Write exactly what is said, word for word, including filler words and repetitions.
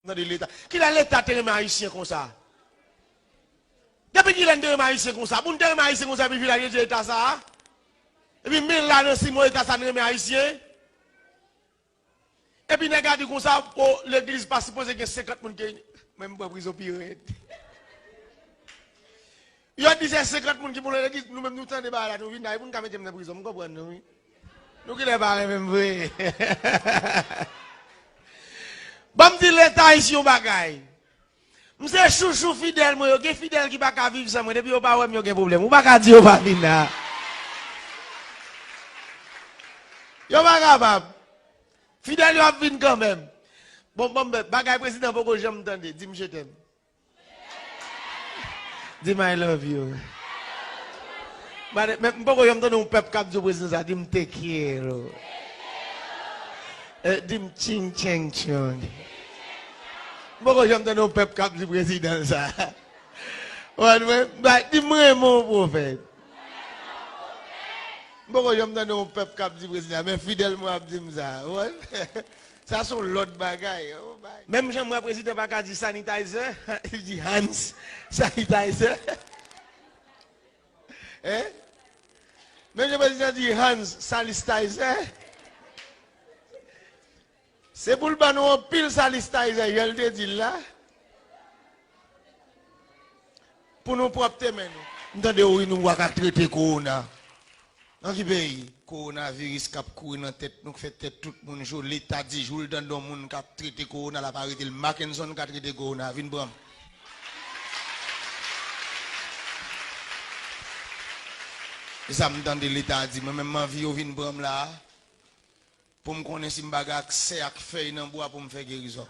Tande Leta. Kilè Leta te renmen Ayisyen konsa? Depi kilè n te renmen Ayisyen konsa? Pou n te renmen Ayisyen konsa, epi vin la, yo di Leta sa a? Epi men la nan sis mwa, Leta sa n renmen Ayisyen? Epi nèg la di konsa, o, legliz pa sipoze gen senkant moun ki. Mwen, m pran prizon pi rèd. Yo di se senkant moun ki pou nan legliz, nou menm nou tande bagay la, nou vin la, e pou n ka mete m nan prizon, m konprann nou, wi. Nou genlè pa renmen m vre. Ban m di Leta ayisyen yon bagay. M se chouchou fidèl mwen, yo gen fidèl ki pa ka viv san mwen, depi yo pa wè m, yo gen pwoblèm. Ou pa ka di yo pa vin la. Yo pa kapab. Fidèl yo ap vin kanmenm. Bon, bon, bagay prezidan poko janm tande, di m je t'aime. Di m I love you. Mwen, m poko janm tande yon pèp k ap di w prezidan sa, di m te quiero. Eh, di m ching cheng chong. M poko janm tande yon pèp k ap di prezidan sa. Ou konprann mwen? Ba, di m renmen w pwofèt. M poko janm tande yon pèp k ap di prezidan, men fidèl mwen ap di m sa. Ou konprann? Sa se yon lòt bagay. Oh my. Menm jan m wè prezidan pa ka di sanitizer, li di Hans sanitizer. Hein? Menm jan prezidan di Hans sanitizer. Se pou l ban nou anpil sanitizer, jan l te di l la. Pou nou pwòpte men nou. M tande, wi, nou pa ka trete kowona. Nan ki peyi? Kowonaviris k ap kouri nan tèt nou, k fè tèt tout moun cho. Leta di jou l tande yon moun k ap trete kowona, l ap arete l. Mackenson ka trete kowona, vin pran m. E sa m tande Leta di, mwen menm m anvi yo vin pran m la a, pou m konnen si m pa gen aksè ak fèy nan bwa pou m fè gerizon.